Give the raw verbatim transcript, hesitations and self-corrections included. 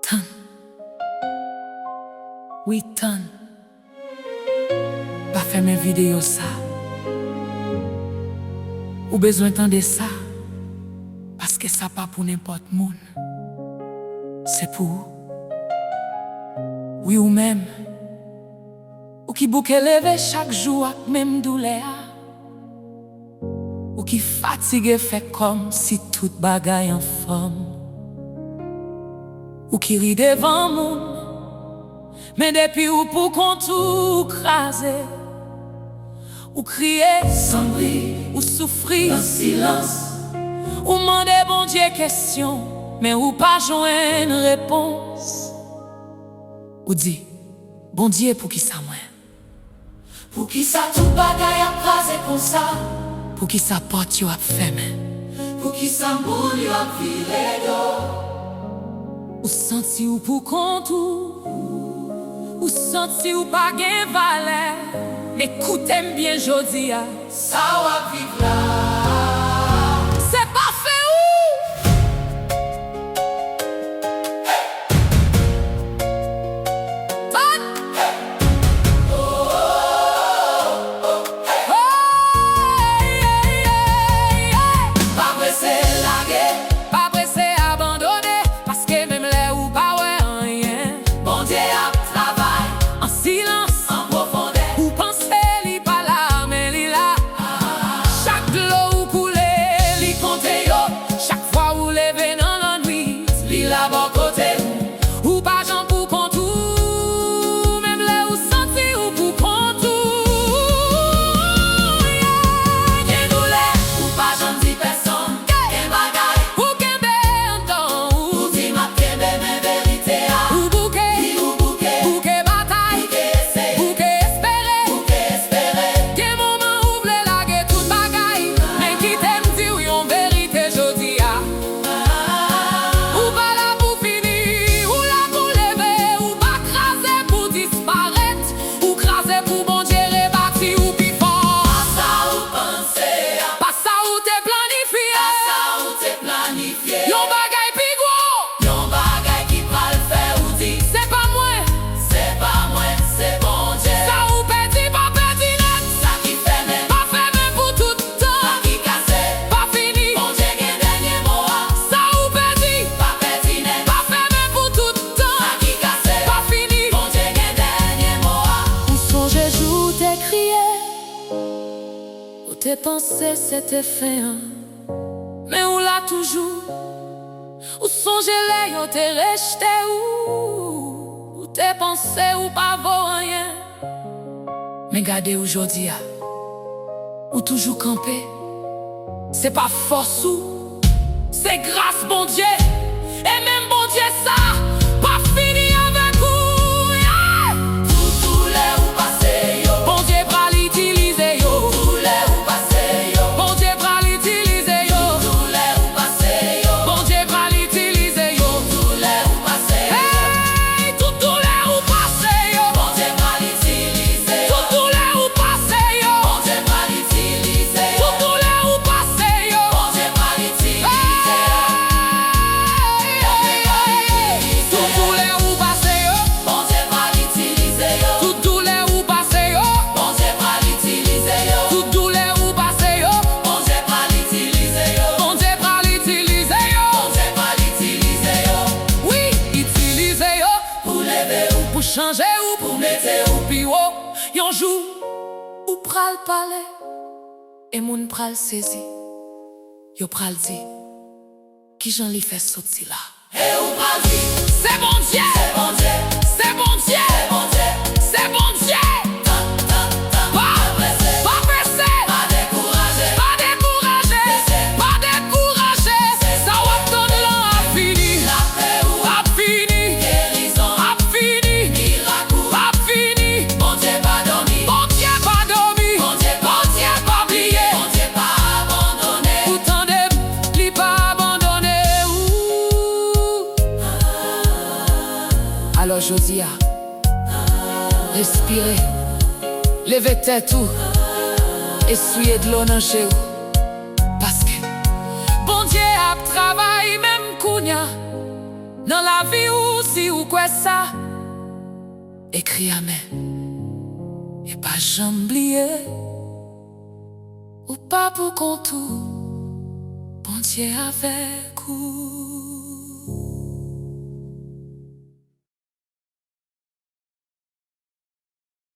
Tann. Wi, tann. Pa fèmen videyo sa. Ou bezwen tande sa, paske sa pa pou nenpòt moun. Se pou ou. Wi, ou menm. Ou ki bouke leve chak jou ak menm doulè a. Ou ki fatige fè kòmsi tout bagay anfòm. Ou ki ri devan moun, men depi ou poukont ou, ou kraze. Ou kriye san bri, ou soufri an silans. Ou mande Bondye kesyon, men ou pa jwenn repons. Ou di, "Bondye, poukisa mwen?" Poukisa tout bagay ap kraze konsa? Poukisa pòt yo ap fèmen? Poukisa moun yo ap vire do? Ou santi w poukont ou. Ou santi w pa gen valè. Men koute m byen jodi a. Sa w ap viv la, se pa fen ou. Bat! Pa prese lage, pa prese abandone, paske menm lè ou pa wè anyen, Bondye ap travay an silans, an pwofondè. Ou panse li pa la, men li la. Chak dlo ou koule, li konte yo. Chak fwa ou leve nan lannwit, li la bò kote ou. Ou pa janm poukont ou, menm lè ou santi ou poukont ou. Yeah. Gen doulè, ou pa janm di pèsonn. Gen bagay pou kenbe anndan ou. Ou di, "M ap kenbe, men verite a." Ou bouke, wi, ou bouke, bouke batay, bouke eseye, bouke espere, bouke espere. Gen moman ou vle lage tout bagay, men kite m di w yon verite jodi a. Ou pa la pou fini, ou la pou leve, ou pa kraze pou disparèt, ou kraze pou Bondye rebati w pi fò. Pa sa ou panse a. Pa sa ou te planifye. Pa sa ou te planifye. Yon bagay pi gwo. Yon bagay ki pral fè ou di, "Se pa mwen." Se pa mwen, se Bondye. Sa ou pèdi, pa pèdi nèt. Sa ki fèmen, pa fèmen pou tout tan. Sa ki kase, pa fini. Bondye gen dènye mo a. Sa ou pèdi, pa pèdi nèt. Pa fèmen pou tout tan. Sa ki kase, pa fini. Bondye gen dènye mo a. Ou sonje jou ou te kriye. Ou te panse se te fen an. Men ou la toujou. Ou sonje lè yo te rejte ou, ou te panse ou pa vo anyen. Men gade ou jodi a, ou toujou kanpe. Se pa fòs ou, se gras Bondye. E menm Bondye sa p ap fini avèk ou. Yeah! Tout doulè ou pase yo, Bondye pral itilize yo. Tout doulè ou pase yo, Bondye pral itilize yo. Tout doulè ou pase yo, Bondye pral itilize yo. Tout doulè ou pase yo. Hey! Tout doulè ou pase yo, Bondye pral itilize yo. Tout doulè ou pase yo, Bondye pral itilize yo. Tout doulè ou pase yo, Bondye pral itilize yo. Hey! Tout doulè ou pase yo, Bondye pral itilize yo. Tout doulè ou pase yo, Bondye pral itilize yo. Tout doulè ou pase yo, Bondye pral itilize yo. Bondye pral itilize yo. Bondye pral itilize yo. Wi, itilize yo pou leve ou, pou chanje ou, pou mete ou pi wo. Yon jou, ou pral pale, e moun pral sezi. Yo pral di, "Kijan li fè soti la?" E ou pral di, "Se Bondye! Se Bondye! Se Bondye! Se Bondye! Se Bondye!" Pa, pa prese, pa prese, pa dekouraje, pa dekouraje, pa dekouraje. Sa w ap tann lan ap fini, ap fini, gerizon ap fini, mirak ou ap fini. Bondye pa dòmi, Bondye pa dòmi, Bondye, Bondye pa bliye, Bondye pa abandone. Ou tande m, li pa abandone ou. Alò jodi a, respire, leve tèt ou, eswiye dlo nan je w. Paske Bondye ap travay menm kounya nan lavi w. Si ou kwè sa, ekri amèn. E pa janm bliye, ou pa pou kont ou, Bondye avèk ou.